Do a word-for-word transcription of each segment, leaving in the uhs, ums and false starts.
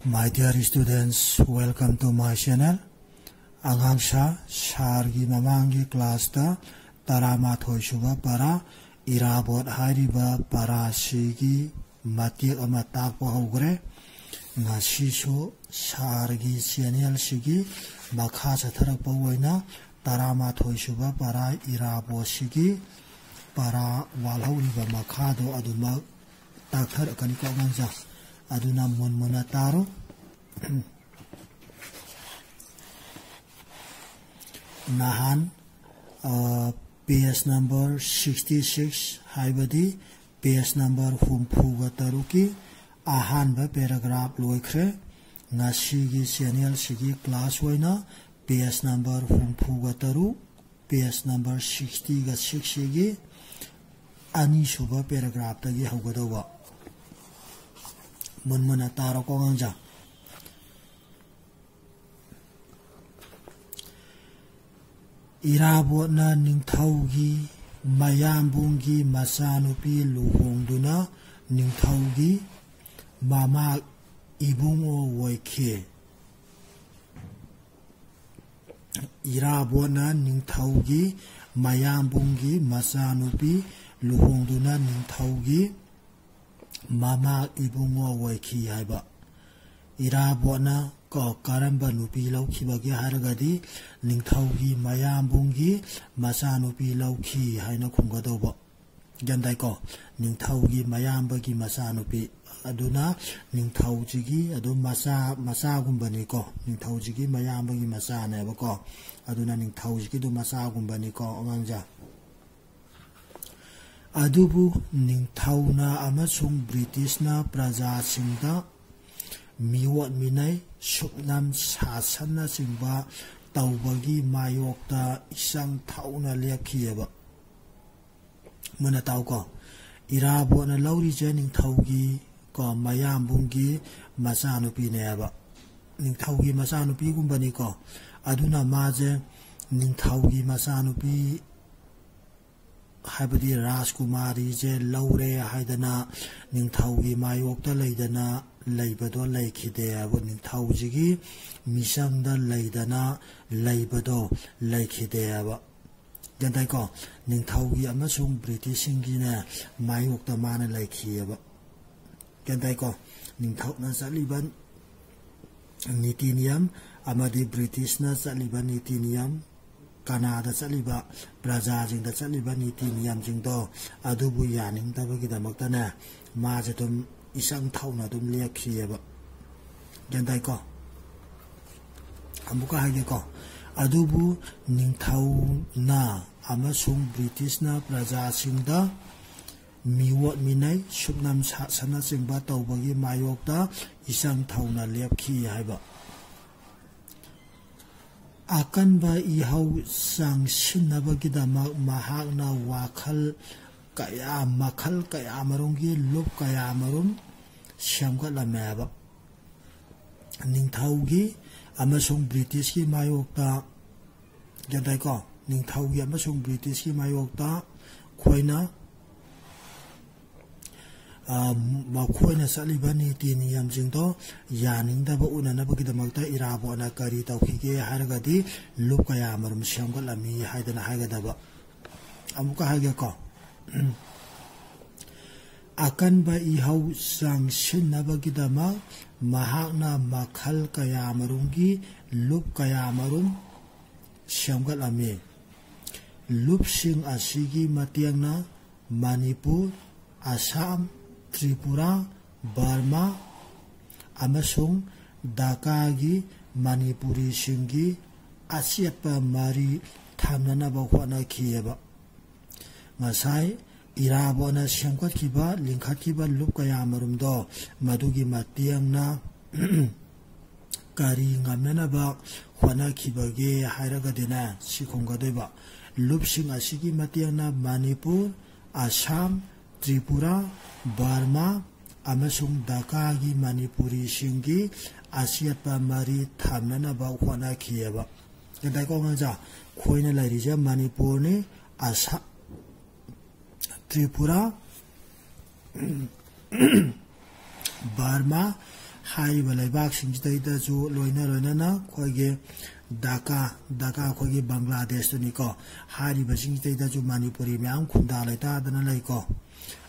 My dear students, welcome to my channel. ꯑꯉꯥꯡ ꯁꯥ, ꯁꯥꯔꯒꯤ ꯃꯃꯥꯡꯒꯤ ꯀ꯭ꯂꯥꯁꯇ ꯇꯔꯥꯃꯥꯊꯣꯏ ꯁꯨꯕ ꯄꯔꯥ ꯏꯔꯥꯕꯣꯠ ꯍꯥꯏꯔꯤꯕ ꯄꯔꯥꯁꯤꯒꯤ ꯃꯇꯦꯛ ꯑꯃ ꯇꯥꯛꯄ ꯍꯧꯈ꯭ꯔꯦ꯫ ꯉꯁꯤꯁꯨ ꯁꯥꯔꯒꯤ ꯆꯦꯅꯦꯜꯁꯤꯒꯤ ꯃꯈꯥ ꯆꯠꯊꯔꯛꯄ ꯑꯣꯏꯅ ꯇꯔꯥꯃꯥꯊꯣꯏ ꯁꯨꯕ ꯄꯔꯥ ꯏꯔꯥꯕꯣꯠꯁꯤꯒꯤ ꯄꯔꯥ ꯋꯥꯠꯍꯧꯔꯤꯕ ꯃꯈꯥꯗꯣ ꯑꯗꯨꯃꯛ ꯇꯥꯛꯊꯔꯛꯀꯅꯤꯀꯣ ꯑꯉꯥꯡꯁꯥ꯫ ꯑꯗꯨꯅ ꯃꯨꯟ ꯃꯨꯟꯅ ꯇꯥꯔꯣ꯫ ꯅꯍꯥꯟ, ꯑ, page number sixty six, ꯍꯥꯏꯕꯗꯤ page number ꯍꯨꯝꯐꯨꯒ ꯇꯔꯨꯛꯀꯤ ꯑꯍꯥꯟꯕ paragraph ꯂꯣꯏꯈ꯭ꯔꯦ꯫ ꯉꯁꯤꯒꯤ ꯆꯦꯅꯦꯜꯁꯤꯒꯤ ꯀ꯭ꯂꯥꯁ ꯑꯣꯏꯅ page number ꯍꯨꯝꯐꯨꯒ ꯇꯔꯨꯛ, page number sixty-six ꯁꯤꯒꯤ ꯑꯅꯤꯁꯨꯕ paragraphꯇꯒꯤ ꯍꯧꯒꯗꯧꯕ꯫ ꯃꯨꯟ ꯃꯨꯟꯅ ꯇꯥꯔꯣꯀꯣ ꯑꯉꯥꯡꯁꯥ꯫ ꯏꯔꯥꯕꯣꯠꯅ ꯅꯤꯡꯊꯧꯒꯤ ꯃꯌꯥꯝꯕꯨꯡꯒꯤ ꯃꯆꯥꯅꯨꯄꯤ ꯂꯨꯍꯣꯡꯗꯨꯅ ꯅꯤꯡꯊꯧꯒꯤ ꯃꯃꯥ ꯏꯕꯨꯡꯉꯣ ꯑꯣꯏꯈꯤ꯫ ꯏꯔꯥꯕꯣꯠꯅ ꯅꯤꯡꯊꯧꯒꯤ ꯃꯌꯥꯝꯕꯨꯡꯒꯤ ꯃꯆꯥꯅꯨꯄꯤ ꯂꯨꯍꯣꯡꯗꯨꯅ ꯅꯤꯡꯊꯧꯒꯤ ꯃꯃꯥ ꯏꯕꯨꯡꯉꯣ ꯑꯣꯏꯈꯤ ꯍꯥꯏꯕ꯫ ꯏꯔꯥꯕꯣꯠꯅ ꯀꯣ, ꯀꯔꯝꯕ ꯅꯨꯄꯤ ꯂꯧꯈꯤꯕꯒꯦ ꯍꯥꯏꯔꯒꯗꯤ ꯅꯤꯡꯊꯧꯒꯤ ꯃꯌꯥꯝꯕꯨꯡꯒꯤ ꯃꯆꯥꯅꯨꯄꯤ ꯂꯧꯈꯤ ꯍꯥꯏꯅ ꯈꯨꯝꯒꯗꯧꯕ꯫ ꯒ꯭ꯌꯥꯟ ꯇꯥꯏꯀꯣ? ꯅꯤꯡꯊꯧꯒꯤ ꯃꯌꯥꯝꯕꯒꯤ ꯃꯆꯥꯅꯨꯄꯤ꯫ ꯑꯗꯨꯅ ꯅꯤꯡꯊꯧꯁꯤꯒꯤ ꯑꯗꯨꯝ ꯃꯆꯥ, ꯃꯆꯥꯒꯨꯝꯕꯅꯤꯀꯣ꯫ ꯅꯤꯡꯊꯧꯁꯤꯒꯤ ꯃꯌꯥꯝꯕꯒꯤ ꯃꯆꯥꯅꯦꯕꯀꯣ꯫ ꯑꯗꯨꯅ ꯅꯤꯡꯊꯧꯁꯤꯒꯤ ꯑꯗꯨꯝ ꯃꯆꯥꯒꯨꯝꯕꯅꯤꯀꯣ ꯑꯉꯥꯡꯁꯦ꯫ ꯑꯗꯨꯕꯨ ꯅꯤꯡꯊꯧꯅ ꯑꯃꯁꯨꯡ ꯕ꯭ꯔꯤꯇꯤꯁꯅ ꯄ꯭ꯔꯖꯥꯁꯤꯡꯗ ꯃꯤꯑꯣꯠ ꯃꯤꯅꯩ, ꯁꯨꯞꯅꯝ ꯁꯥꯁꯟꯅꯆꯤꯡꯕ ꯇꯧꯕꯒꯤ ꯃꯥꯌꯣꯛꯇ ꯏꯆꯪ ꯊꯧꯅ ꯂꯦꯞꯈꯤꯑꯕ꯫ ꯃꯨꯟꯅ ꯇꯥꯎꯀꯣ, ꯏꯔꯥꯕꯣꯠꯅ ꯂꯧꯔꯤꯁꯦ ꯅꯤꯡꯊꯧꯒꯤ ꯀꯣ, ꯃꯌꯥꯝꯕꯨꯡꯒꯤ ꯃꯆꯥꯅꯨꯄꯤꯅꯦꯕ꯫ ꯅꯤꯡꯊꯧꯒꯤ ꯃꯆꯥꯅꯨꯄꯤꯒꯨꯝꯕꯅꯤꯀꯣ꯫ ꯑꯗꯨꯅ ꯃꯥꯁꯦ ꯅꯤꯡꯊꯧꯒꯤ ꯃꯆꯥꯅꯨꯄꯤ, ꯍꯥꯏꯕꯗꯤ ꯔꯥꯖꯀꯨꯃꯥꯔꯤꯁꯦ ꯂꯧꯔꯦ ꯍꯥꯏꯗꯅ ꯅꯤꯡꯊꯧꯒꯤ ꯃꯥꯌꯣꯛꯇ ꯂꯩꯗꯅ ꯂꯩꯕꯗꯣ ꯂꯩꯈꯤꯗꯦꯕ꯫ ꯅꯤꯡꯊꯧꯁꯤꯒꯤ ꯃꯤꯆꯪꯗ ꯂꯩꯗꯅ ꯂꯩꯕꯗꯣ ꯂꯩꯈꯤꯗꯦꯕ꯫ ꯒ꯭ꯌꯥꯟ ꯇꯥꯏꯀꯣ? ꯅꯤꯡꯊꯧꯒꯤ ꯑꯃꯁꯨꯡ ꯕ꯭ꯔꯤꯇꯤꯁꯁꯤꯡꯒꯤꯅꯦ ꯃꯥꯌꯣꯛꯇ ꯃꯥꯅ ꯂꯩꯈꯤꯑꯕ꯫ ꯒ꯭ꯌꯥꯟ ꯇꯥꯏꯀꯣ? ꯅꯤꯡꯊꯧꯅ ꯆꯠꯂꯤꯕ ꯅꯤꯇꯤ ꯅꯤꯌꯝ ꯑꯃꯗꯤ ꯕ꯭ꯔꯤꯇꯤꯁꯅ ꯆꯠꯂꯤꯕ ꯅꯤꯇꯤ ꯅꯤꯌꯝ, ꯀꯅꯥꯗ ꯆꯠꯂꯤꯕ, ꯄ꯭ꯔꯖꯥꯁꯤꯡꯗ ꯆꯠꯂꯤꯕ ꯅꯤꯇꯤ ꯅꯤꯌꯝꯁꯤꯡꯗꯣ ꯑꯗꯨꯕꯨ ꯌꯥꯅꯤꯡꯗꯕꯒꯤꯗꯃꯛꯇꯅꯦ ꯃꯥꯁꯦ ꯑꯗꯨꯝ ꯏꯆꯪ ꯊꯧꯅ ꯑꯗꯨꯝ ꯂꯦꯞꯈꯤꯑꯕ꯫ ꯒ꯭ꯌꯥꯟ ꯇꯥꯏꯀꯣ? ꯑꯃꯨꯛꯀ ꯍꯥꯏꯒꯦꯀꯣ꯫ ꯑꯗꯨꯕꯨ ꯅꯤꯡꯊꯧꯅ ꯑꯃꯁꯨꯡ ꯕ꯭ꯔꯤꯇꯤꯁꯅ ꯄ꯭ꯔꯖꯥꯁꯤꯡꯗ ꯃꯤꯑꯣꯠ ꯃꯤꯅꯩ, ꯁꯨꯞꯅꯝ ꯁꯥꯁꯟꯅꯆꯤꯡꯕ ꯇꯧꯕꯒꯤ ꯃꯥꯌꯣꯛꯇ ꯏꯆꯪ ꯊꯧꯅ ꯂꯦꯞꯈꯤ ꯍꯥꯏꯕ꯫ ꯑꯀꯟꯕ ꯏꯍꯧ ꯆꯪꯁꯤꯟꯅꯕꯒꯤꯗꯃꯛ ꯃꯍꯥꯛꯅ ꯋꯥꯈꯜ ꯀꯌꯥ, ꯃꯈꯜ ꯀꯌꯥ ꯃꯔꯨꯝꯒꯤ ꯂꯨꯞ ꯀꯌꯥ ꯃꯔꯨꯝ ꯁꯦꯝꯒꯠꯂꯝꯃꯦꯕ꯫ ꯅꯤꯡꯊꯧꯒꯤ ꯑꯃꯁꯨꯡ ꯕ꯭ꯔꯤꯇꯤꯁꯀꯤ ꯃꯥꯌꯣꯛꯇ, ꯒ꯭ꯌꯥꯟ ꯇꯥꯏꯀꯣ? ꯅꯤꯡꯊꯧꯒꯤ ꯑꯃꯁꯨꯡ ꯕ꯭ꯔꯤꯇꯤꯁꯀꯤ ꯃꯥꯌꯣꯛꯇ ꯑꯩꯈꯣꯏꯅ, ꯑ, ꯃꯈꯣꯏꯅ ꯆꯠꯂꯤꯕ ꯅꯤꯇꯤ ꯅꯤꯌꯝꯁꯤꯡꯗꯣ ꯌꯥꯅꯤꯡꯗꯕ ꯎꯠꯅꯅꯕꯒꯤꯗꯃꯛꯇ ꯏꯔꯥꯕꯣꯠꯅ ꯀꯔꯤ ꯇꯧꯈꯤꯒꯦ ꯍꯥꯏꯔꯒꯗꯤ ꯂꯨꯞ ꯀꯌꯥ ꯃꯔꯨꯝ ꯁꯦꯝꯒꯠꯂꯝꯃꯤ ꯍꯥꯏꯗꯅ ꯍꯥꯏꯒꯗꯕ꯫ ꯑꯃꯨꯛꯀ ꯍꯥꯏꯒꯦꯀꯣ꯫ ꯑꯀꯟꯕ ꯏꯍꯧ ꯆꯪꯁꯤꯟꯅꯕꯒꯤꯗꯃꯛ ꯃꯍꯥꯛꯅ ꯃꯈꯜ ꯀꯌꯥ ꯃꯔꯨꯝꯒꯤ ꯂꯨꯞ ꯀꯌꯥ ꯃꯔꯨꯝ ꯁꯦꯝꯒꯠꯂꯝꯃꯤ꯫ ꯂꯨꯞꯁꯤꯡ ꯑꯁꯤꯒꯤ ꯃꯇꯦꯡꯅ ꯃꯅꯤꯄꯨꯔ, ꯑꯁꯥꯝ, ꯇ꯭ꯔꯤꯄꯨꯔꯥ, ꯕꯔꯃꯥ ꯑꯃꯁꯨꯡ ꯙꯥꯀꯥꯒꯤ ꯃꯅꯤꯄꯨꯔꯤꯁꯤꯡꯒꯤ ꯑꯆꯦꯠꯄ ꯃꯔꯤ ꯊꯝꯅꯅꯕ ꯍꯣꯠꯅꯈꯤꯑꯕ꯫ ꯉꯁꯥꯏ ꯏꯔꯥꯕꯣꯠꯅ ꯁꯦꯝꯒꯠꯈꯤꯕ, ꯂꯤꯡꯈꯠꯈꯤꯕ ꯂꯨꯞ ꯀꯌꯥ ꯃꯔꯨꯝꯗꯣ ꯃꯗꯨꯒꯤ ꯃꯇꯦꯡꯅ ꯀꯔꯤ ꯉꯝꯅꯅꯕ ꯍꯣꯠꯅꯈꯤꯕꯒꯦ ꯍꯥꯏꯔꯒꯗꯤꯅꯦ, ꯁꯤ ꯈꯨꯝꯒꯗꯣꯏꯕ꯫ ꯂꯨꯞꯁꯤꯡ ꯑꯁꯤꯒꯤ ꯃꯇꯦꯡꯅ ꯃꯅꯤꯄꯨꯔ, ꯑꯁꯥꯝ, ꯇ꯭ꯔꯤꯄꯨꯔꯥ, ꯕꯔꯃꯥ ꯑꯃꯁꯨꯡ ꯙꯥꯀꯥꯒꯤ ꯃꯅꯤꯄꯨꯔꯤꯁꯤꯡꯒꯤ ꯑꯆꯦꯠꯄ ꯃꯔꯤ ꯊꯝꯅꯅꯕ ꯍꯣꯠꯅꯈꯤꯑꯕ꯫ ꯒ꯭ꯌꯥꯟ ꯇꯥꯏꯀꯣ ꯑꯉꯥꯡꯁꯥ? ꯑꯩꯈꯣꯏꯅ ꯂꯩꯔꯤꯁꯦ ꯃꯅꯤꯄꯨꯔꯅꯤ, ꯑꯁꯥꯝ, ꯇ꯭ꯔꯤꯄꯨꯔꯥ, ꯕꯔꯃꯥ ꯍꯥꯏꯔꯤꯕ ꯂꯩꯕꯥꯛꯁꯤꯡꯁꯤꯗꯩꯗꯁꯨ ꯂꯣꯏꯅ ꯂꯣꯏꯅꯅ ꯑꯩꯈꯣꯏꯒꯤ ꯙꯥꯀꯥ, ꯙꯥꯀꯥ ꯑꯩꯈꯣꯏꯒꯤ ꯕꯪꯒ꯭ꯂꯥꯗꯦꯁꯇꯨꯅꯤꯀꯣ, ꯍꯥꯏꯔꯤꯕꯁꯤꯡꯁꯤꯗꯩꯗꯁꯨ ꯃꯅꯤꯄꯨꯔꯤ ꯃꯌꯥꯝ ꯈꯨꯟꯗꯥ ꯂꯩꯇꯥꯗꯅ ꯂꯩꯀꯣ꯫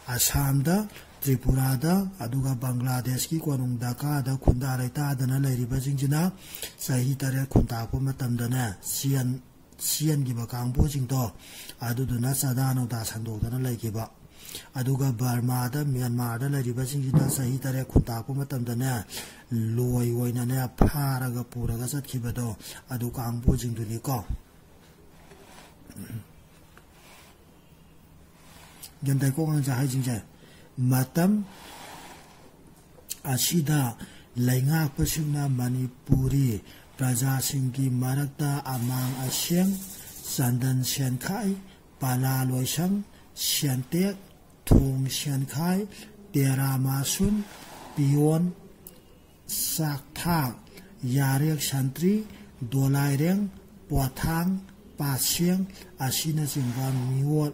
ꯑꯁꯥꯝꯗ, ꯇ꯭ꯔꯤꯄꯨꯔꯥꯗ, ꯑꯗꯨꯒ ꯕꯪꯒ꯭ꯂꯥꯗꯦꯁꯀꯤ ꯀꯣꯅꯨꯡ ꯙꯥꯀꯥꯗ ꯈꯨꯟꯗꯥ ꯂꯩꯇꯥꯗꯅ ꯂꯩꯔꯤꯕꯁꯤꯡꯁꯤꯅ ꯆꯍꯤ ꯇꯔꯦꯠ ꯈꯨꯟꯇꯥꯛꯄ ꯃꯇꯝꯗꯅꯦ, ꯆꯦꯟ ꯆꯦꯟꯈꯤꯕ ꯀꯥꯡꯕꯨꯁꯤꯡꯗꯣ, ꯑꯗꯨꯗꯨꯅ ꯆꯥꯗꯥ ꯅꯧꯗꯥ ꯁꯟꯗꯣꯛꯇꯅ ꯂꯩꯈꯤꯕ꯫ ꯑꯗꯨꯒ ꯕꯔꯃꯥꯗ, ꯃ꯭ꯌꯥꯟꯃꯥꯔꯗ ꯂꯩꯔꯤꯕꯁꯤꯡꯁꯤꯅ ꯆꯍꯤ ꯇꯔꯦꯠ ꯈꯨꯟꯇꯥꯛꯄ ꯃꯇꯝꯗꯅꯦ, ꯂꯣꯏ ꯑꯣꯏꯅꯅꯦ ꯐꯥꯔꯒ ꯄꯨꯔꯒ ꯆꯠꯈꯤꯕꯗꯣ, ꯑꯗꯨ ꯀꯥꯡꯕꯨꯁꯤꯡꯗꯨꯅꯤꯀꯣ꯫ ꯒ꯭ꯌꯥꯟ ꯇꯥꯏꯀꯣ ꯑꯉꯥꯡꯁꯦ ꯍꯥꯏꯁꯤꯡꯁꯦ? ꯃꯇꯝ ꯑꯁꯤꯗ ꯂꯩꯉꯥꯛꯄꯁꯤꯡꯅ ꯃꯅꯤꯄꯨꯔꯤ ꯄ꯭ꯔꯖꯥꯁꯤꯡꯒꯤ ꯃꯔꯛꯇ ꯑꯃꯥꯡ ꯑꯁꯦꯡ, ꯆꯟꯗꯟ ꯁꯦꯟꯈꯥꯏ, ꯄꯂꯥ ꯂꯣꯏꯁꯪ, ꯁꯦꯟꯇꯦꯛ, ꯊꯣꯡ ꯁꯦꯟꯈꯥꯏ, ꯇꯦꯔꯥ ꯃꯥꯁꯨꯟ, ꯄꯤꯌꯣꯟ, ꯆꯥꯛꯊꯥꯡ, ꯌꯥꯔꯦꯛ ꯁꯟꯇ꯭ꯔꯤ, ꯗꯣꯂꯥꯏꯔꯦꯡ, ꯄꯣꯊꯥꯡ, ꯄꯥꯠꯁꯦꯡ ꯑꯁꯤꯅꯆꯤꯡꯕ ꯃꯤꯑꯣꯠ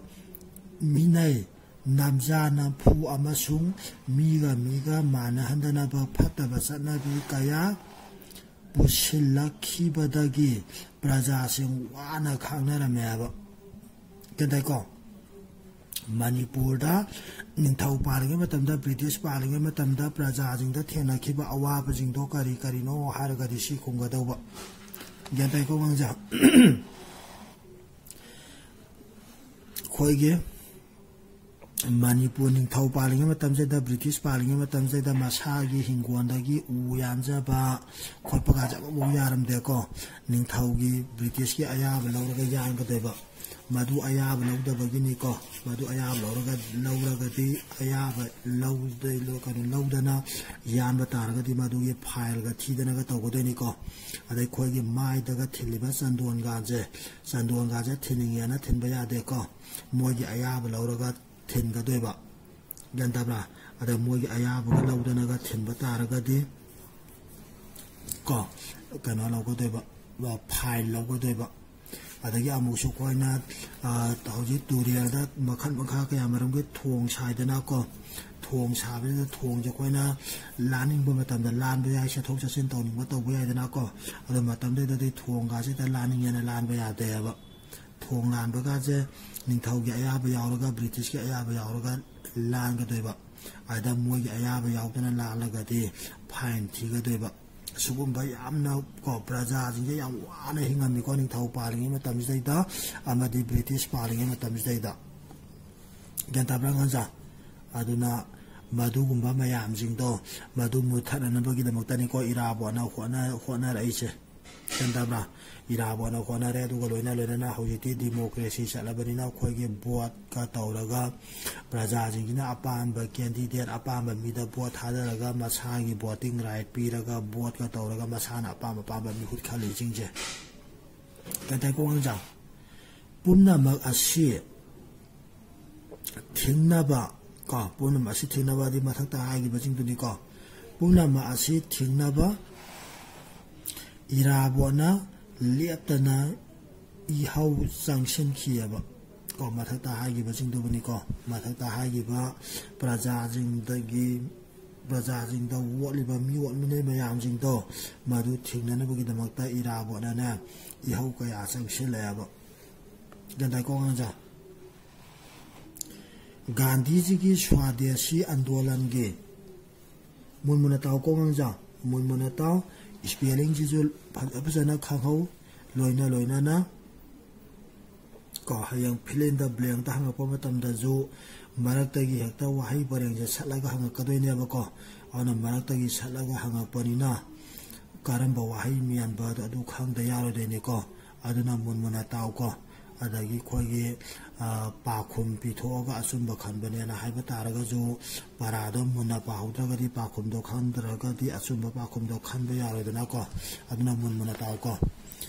ꯃꯤꯅꯩ, ꯅꯝꯖꯥ ꯅꯝꯐꯨ ꯑꯃꯁꯨꯡ ꯃꯤꯒ ꯃꯤꯒ ꯃꯥꯟꯅꯍꯟꯗꯅꯕ ꯐꯠꯇꯕ ꯆꯠꯅꯕꯤ ꯀꯌꯥ ꯄꯨꯁꯤꯜꯂꯛꯈꯤꯕꯗꯒꯤ ꯄ꯭ꯔꯖꯥꯁꯤꯡ ꯋꯥꯅ ꯈꯥꯡꯅꯔꯝꯃꯦ ꯍꯥꯏꯕ꯫ ꯒ꯭ꯌꯥꯟ ꯇꯥꯏꯀꯣ? ꯃꯅꯤꯄꯨꯔꯗ ꯅꯤꯡꯊꯧ ꯄꯥꯜꯂꯤꯉꯩ ꯃꯇꯝꯗ, ꯕ꯭ꯔꯤꯇꯤꯁ ꯄꯥꯜꯂꯤꯉꯩ ꯃꯇꯝꯗ ꯄ꯭ꯔꯖꯥꯁꯤꯡꯗ ꯊꯦꯡꯅꯈꯤꯕ ꯑꯋꯥꯕꯁꯤꯡꯗꯣ ꯀꯔꯤ ꯀꯔꯤꯅꯣ ꯍꯥꯏꯔꯒꯗꯤ ꯁꯤ ꯈꯨꯝꯒꯗꯧꯕ꯫ ꯒ꯭ꯌꯥꯟ ꯇꯥꯏꯀꯣ ꯑꯉꯥꯡꯁꯦ? ꯑꯩꯈꯣꯏꯒꯤ ꯃꯅꯤꯄꯨꯔ ꯅꯤꯡꯊꯧ ꯄꯥꯜꯂꯤꯉꯩ ꯃꯇꯝꯁꯤꯗ, ꯕ꯭ꯔꯤꯇꯤꯁ ꯄꯥꯜꯂꯤꯉꯩ ꯃꯇꯝꯁꯤꯗ ꯃꯁꯥꯒꯤ ꯍꯤꯡꯒꯣꯜꯗꯒꯤ ꯎ ꯌꯥꯟꯖꯕ ꯈꯣꯠꯄ ꯀꯥꯁꯦ ꯑꯃꯐꯥꯎ ꯌꯥꯔꯝꯗꯦꯀꯣ꯫ ꯅꯤꯡꯊꯧꯒꯤ, ꯕ꯭ꯔꯤꯇꯤꯁꯀꯤ ꯑꯌꯥꯕ ꯂꯧꯔꯒ ꯌꯥꯟꯒꯗꯣꯏꯕ꯫ ꯃꯗꯨ ꯑꯌꯥꯕ ꯂꯧꯗꯕꯒꯤꯅꯤꯀꯣ꯫ ꯃꯗꯨ ꯑꯌꯥꯕ ꯂꯧꯔꯒ, ꯂꯧꯔꯒꯗꯤ ꯑꯌꯥꯕ ꯂꯧꯗ-, ꯀꯩꯅꯣ, ꯂꯧꯗꯅ ꯌꯥꯟꯕ ꯇꯥꯔꯒꯗꯤ ꯃꯗꯨꯒꯤ ꯐꯥꯏꯜꯒ ꯊꯤꯗꯅꯒ ꯇꯧꯒꯗꯣꯏꯅꯤꯀꯣ꯫ ꯑꯗꯩ ꯑꯩꯈꯣꯏꯒꯤ ꯃꯥꯏꯗꯒ ꯊꯤꯜꯂꯤꯕ ꯆꯟꯗꯣꯟꯒꯥꯁꯦ, ꯆꯟꯗꯣꯟꯒꯥꯁꯦ ꯊꯤꯟꯅꯤꯡꯉꯦꯅ ꯊꯤꯟꯕ ꯌꯥꯗꯦꯀꯣ꯫ ꯃꯣꯏꯒꯤ ꯑꯌꯥꯕ ꯂꯧꯔꯒ ꯊꯤꯟꯒꯗꯣꯏꯕ꯫ ꯒ꯭ꯌꯥꯟ ꯇꯥꯕ꯭ꯔꯥ? ꯑꯗ ꯃꯣꯏꯒꯤ ꯑꯌꯥꯕꯒ ꯂꯧꯗꯅꯒ ꯊꯤꯟꯕ ꯇꯥꯔꯒꯗꯤ ꯀꯣ, ꯀꯩꯅꯣ ꯂꯧꯒꯗꯣꯏꯕ, ꯐꯥꯏꯜ ꯂꯧꯒꯗꯣꯏꯕ꯫ ꯑꯗꯒꯤ ꯑꯃꯨꯛꯁꯨ ꯑꯩꯈꯣꯏꯅ, ꯑ, ꯍꯧꯖꯤꯛ ꯇꯨꯔꯦꯜꯗ ꯃꯈꯜ ꯃꯈꯥ ꯀꯌꯥ ꯃꯔꯨꯝꯒꯤ ꯊꯣꯡ ꯁꯥꯏꯗꯅꯀꯣ, ꯊꯣꯡ ꯁꯥꯕꯁꯤꯗ ꯊꯣꯡꯁꯦ ꯑꯩꯈꯣꯏꯅ ꯂꯥꯟꯅꯤꯡꯕ ꯃꯇꯝꯗ ꯂꯥꯟꯕ ꯌꯥꯏ, ꯆꯠꯊꯣꯛ ꯆꯠꯁꯤꯟ ꯇꯧꯅꯤꯡꯕ ꯇꯧꯕ ꯌꯥꯏꯗꯅꯀꯣ꯫ ꯑꯗꯨ ꯃꯇꯝꯗꯨꯗꯗꯤ ꯊꯣꯡꯒꯁꯤꯗ ꯂꯥꯟꯅꯤꯡꯉꯦꯅ ꯂꯥꯟꯕ ꯌꯥꯗꯦꯕ꯫ ꯊꯣꯡ ꯂꯥꯟꯕꯒꯁꯦ ꯅꯤꯡꯊꯧꯒꯤ ꯑꯌꯥꯕ ꯌꯥꯎꯔꯒ, ꯕ꯭ꯔꯤꯇꯤꯁꯀꯤ ꯑꯌꯥꯕ ꯌꯥꯎꯔꯒ ꯂꯥꯟꯒꯗꯣꯏꯕ꯫ ꯑꯗ ꯃꯣꯏꯒꯤ ꯑꯌꯥꯕ ꯌꯥꯎꯗꯅ ꯂꯥꯜꯂꯒꯗꯤ ꯐꯥꯏꯟ ꯊꯤꯒꯗꯣꯏꯕ꯫ ꯁꯤꯒꯨꯝꯕ ꯌꯥꯝꯅ ꯀꯣ, ꯄ꯭ꯔꯖꯥꯁꯤꯡꯁꯦ ꯌꯥꯝ ꯋꯥꯅ ꯍꯤꯡꯉꯝꯃꯤꯀꯣ, ꯅꯤꯡꯊꯧ ꯄꯥꯜꯂꯤꯉꯩ ꯃꯇꯝꯁꯤꯗꯩꯗ ꯑꯃꯗꯤ ꯕ꯭ꯔꯤꯇꯤꯁ ꯄꯥꯜꯂꯤꯉꯩ ꯃꯇꯝꯁꯤꯗꯩꯗ꯫ ꯒ꯭ꯌꯥꯟ ꯇꯥꯕ꯭ꯔꯥ, ꯑꯉꯥꯡꯁꯥ? ꯑꯗꯨꯅ ꯃꯗꯨꯒꯨꯝꯕ ꯃꯌꯥꯝꯁꯤꯡꯗꯣ, ꯃꯗꯨ ꯃꯨꯠꯊꯠꯅꯅꯕꯒꯤꯗꯃꯛꯇꯅꯤꯀꯣ ꯏꯔꯥꯕꯣꯠꯅ ꯍꯣꯠꯅ-, ꯍꯣꯠꯅꯔꯛꯏꯁꯦ꯫ ꯒ꯭ꯌꯥꯟ ꯇꯥꯕ꯭ꯔꯥ? ꯏꯔꯥꯕꯣꯠꯅ ꯍꯣꯠꯅꯔꯦ, ꯑꯗꯨꯒ ꯂꯣꯏꯅ ꯂꯣꯏꯅꯅ ꯍꯧꯖꯤꯛꯇꯤ ꯗꯤꯃꯣꯀ꯭ꯔꯦꯁꯤ ꯆꯠꯂꯕꯅꯤꯅ ꯑꯩꯈꯣꯏꯒꯤ ꯚꯣꯠꯀ ꯇꯧꯔꯒ ꯄ꯭ꯔꯖꯥꯁꯤꯡꯁꯤꯅ ꯑꯄꯥꯝꯕ ꯀꯦꯟꯗꯤꯗꯦꯠ, ꯑꯄꯥꯝꯕ ꯃꯤꯗ ꯚꯣꯠ ꯊꯥꯗꯔꯒ ꯃꯁꯥꯒꯤ ꯚꯣꯇꯤꯡ ꯔꯥꯏꯠ ꯄꯤꯔꯒ ꯚꯣꯠꯀ ꯇꯧꯔꯒ ꯃꯁꯥꯅ ꯑꯄꯥꯝ ꯑꯄꯥꯝꯕ ꯃꯤꯍꯨꯠ ꯈꯜꯂꯤꯁꯤꯡꯁꯦ꯫ ꯒ꯭ꯌꯥꯟ ꯇꯥꯏꯀꯣ, ꯑꯉꯥꯡꯁꯥ? ꯄꯨꯝꯅꯃꯛ ꯑꯁꯤ ꯊꯤꯡꯅꯕ ꯀꯣ, ꯄꯨꯝꯅꯃꯛ ꯑꯁꯤ ꯊꯤꯡꯅꯕ ꯍꯥꯏꯗꯤ ꯃꯊꯛꯇ ꯍꯥꯏꯈꯤꯕꯁꯤꯡꯗꯨꯅꯤꯀꯣ꯫ ꯄꯨꯝꯅꯃꯛ ꯑꯁꯤ ꯊꯤꯡꯅꯕ ꯏꯔꯥꯕꯣꯠꯅ ꯂꯦꯞꯇꯅ ꯏꯍꯧ ꯆꯪꯁꯤꯟꯈꯤꯑꯕ ꯀꯣ, ꯃꯊꯛꯇ ꯍꯥꯏꯈꯤꯕꯁꯤꯡꯗꯨꯕꯨꯅꯤꯀꯣ꯫ ꯃꯊꯛꯇ ꯍꯥꯏꯈꯤꯕ ꯄ꯭ꯔꯖꯥꯁꯤꯡꯗꯒꯤ, ꯄ꯭ꯔꯖꯥꯁꯤꯡꯗ ꯋꯣꯠꯂꯤꯕ ꯃꯤꯑꯣꯠ ꯃꯤꯅꯩ ꯃꯌꯥꯝꯁꯤꯡꯗꯣ, ꯃꯗꯨ ꯊꯤꯡꯅꯅꯕꯒꯤꯗꯃꯛꯇ ꯏꯔꯥꯕꯣꯠꯅꯅꯦ ꯏꯍꯧ ꯀꯌꯥ ꯆꯪꯁꯤꯜꯂꯛꯑꯦꯕ꯫ ꯒ꯭ꯌꯥꯟ ꯇꯥꯏꯀꯣ, ꯑꯉꯥꯡꯁꯥ? ꯒꯥꯟꯙꯤꯖꯤꯒꯤ ꯁ꯭ꯋꯥꯗꯦꯁꯤ ꯑꯟꯗꯣꯂꯟꯒꯤ, ꯃꯨꯟ ꯃꯨꯟꯅ ꯇꯥꯎꯀꯣ, ꯑꯉꯥꯡꯁꯥ, ꯃꯨꯟ ꯃꯨꯟꯅ ꯇꯥꯎ꯫ ꯏꯁꯄꯦꯂꯤꯡꯁꯤꯁꯨ ꯐꯖ ꯐꯖꯅ ꯈꯪꯍꯧ꯫ ꯂꯣꯏꯅ ꯂꯣꯏꯅꯅ ꯀꯣ, ꯍꯌꯦꯡ fill in the blank ꯇ ꯍꯪꯉꯛꯄ ꯃꯇꯝꯗꯁꯨ ꯃꯔꯛꯇꯒꯤ ꯍꯦꯛꯇ ꯋꯥꯍꯩ ꯄꯔꯦꯡꯁꯦ ꯁꯠꯂꯒ ꯍꯪꯉꯛꯀꯗꯣꯏꯅꯦꯕꯀꯣ꯫ ꯑꯗꯨꯅ ꯃꯔꯛꯇꯒꯤ ꯁꯠꯂꯒ ꯍꯪꯉꯛꯄꯅꯤꯅ ꯀꯔꯝꯕ ꯋꯥꯍꯩ ꯃꯦꯟꯕ ꯑꯗꯨ ꯈꯪꯗ ꯌꯥꯔꯣꯏꯗꯣꯏꯅꯤꯀꯣ꯫ ꯑꯗꯨꯅ ꯃꯨꯟ ꯃꯨꯟꯅ ꯇꯥꯎꯀꯣ꯫ ꯑꯗꯒꯤ ꯑꯩꯈꯣꯏꯒꯤ, ꯑ, ꯄꯥꯈꯨꯝ ꯄꯤꯊꯣꯛꯑꯒ ꯑꯆꯨꯝꯕ ꯈꯟꯕꯅꯦꯅ ꯍꯥꯏꯕ ꯇꯥꯔꯒꯁꯨ, ꯄꯔꯥꯗꯣ ꯃꯨꯟꯅ ꯄꯥꯍꯧꯗ꯭ꯔꯒꯗꯤ, ꯄꯥꯈꯨꯝꯗꯣ ꯈꯪꯗ꯭ꯔꯒꯗꯤ ꯑꯆꯨꯝꯕ ꯄꯥꯈꯨꯝꯗꯣ ꯈꯟꯕ ꯌꯥꯔꯣꯏꯗꯅꯀꯣ꯫ ꯑꯗꯨꯅ ꯃꯨꯟ ꯃꯨꯟꯅ ꯇꯥꯎꯀꯣ꯫